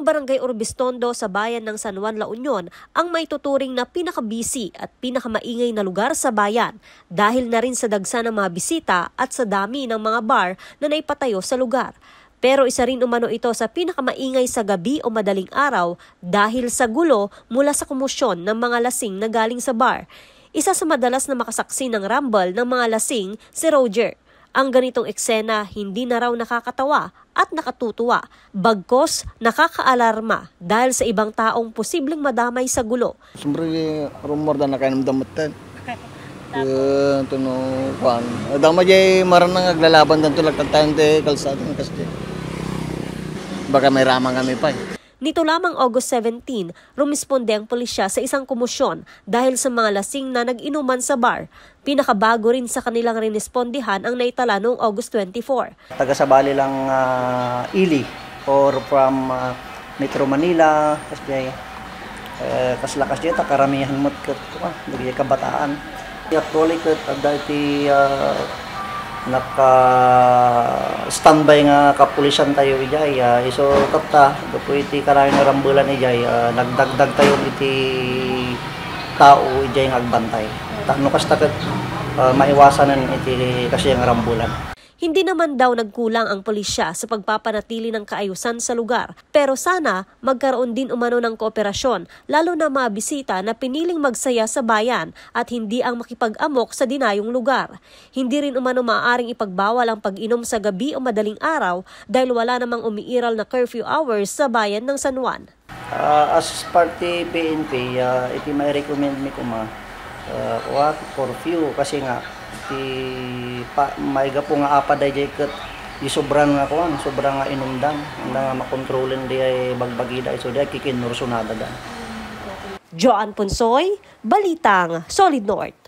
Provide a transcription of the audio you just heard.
Ang Barangay Urbistondo sa bayan ng San Juan, La Union ang maituturing na pinaka-busy at pinakamaingay na lugar sa bayan dahil na rin sa dagsa ng mga bisita at sa dami ng mga bar na naipatayo sa lugar. Pero isa rin umano ito sa pinakamaingay sa gabi o madaling araw dahil sa gulo mula sa komosyon ng mga lasing na galing sa bar. Isa sa madalas na makasaksi ng rumble ng mga lasing si Roger. Ang ganitong eksena hindi na raw nakakatawa at nakatutuwa, bagkos nakakaalarma dahil sa ibang taong posibleng madamay sa gulo. Siyempre, rumor na nakainam damatan. Ito no, kuhan. Dama jay maranang naglalaban dito lagtatayan de kalsada ng kasde. Baka may ramang kami pa. Nito lamang August 17, rumisponde ang pulisya sa isang komosyon dahil sa mga lasing na nag-inuman sa bar. Pinakabago rin sa kanilang rinespondihan ang naitala noong August 24. Taga-sabali lang Ili or from Metro Manila, kasjay. Kaslakas dito, karamihan mo't nagiging kabataan. Actually, dati naka-standby nga kapulisan tayo ijay. Iso tapta, po iti karami nga rambulan ijay. Nagdagdag tayo iti tao ijay nga agbantay. Tano kastakot maiwasanan iti kasi nga rambulan. Hindi naman daw nagkulang ang pulisya sa pagpapanatili ng kaayusan sa lugar. Pero sana magkaroon din umano ng kooperasyon, lalo na mga bisita na piniling magsaya sa bayan at hindi ang makipag-amok sa dinayong lugar. Hindi rin umano maaaring ipagbawal ang pag-inom sa gabi o madaling araw dahil wala namang umiiral na curfew hours sa bayan ng San Juan. As party PNP, iti may recommend mi kuma curfew kasi nga may gapo nga apaday jay ket sobrang nga kuan sobrang nga inumdan nga makontrolin di ay bagbagida so di kikinursunada dan. Joan Ponsoy, Balitang Solid North.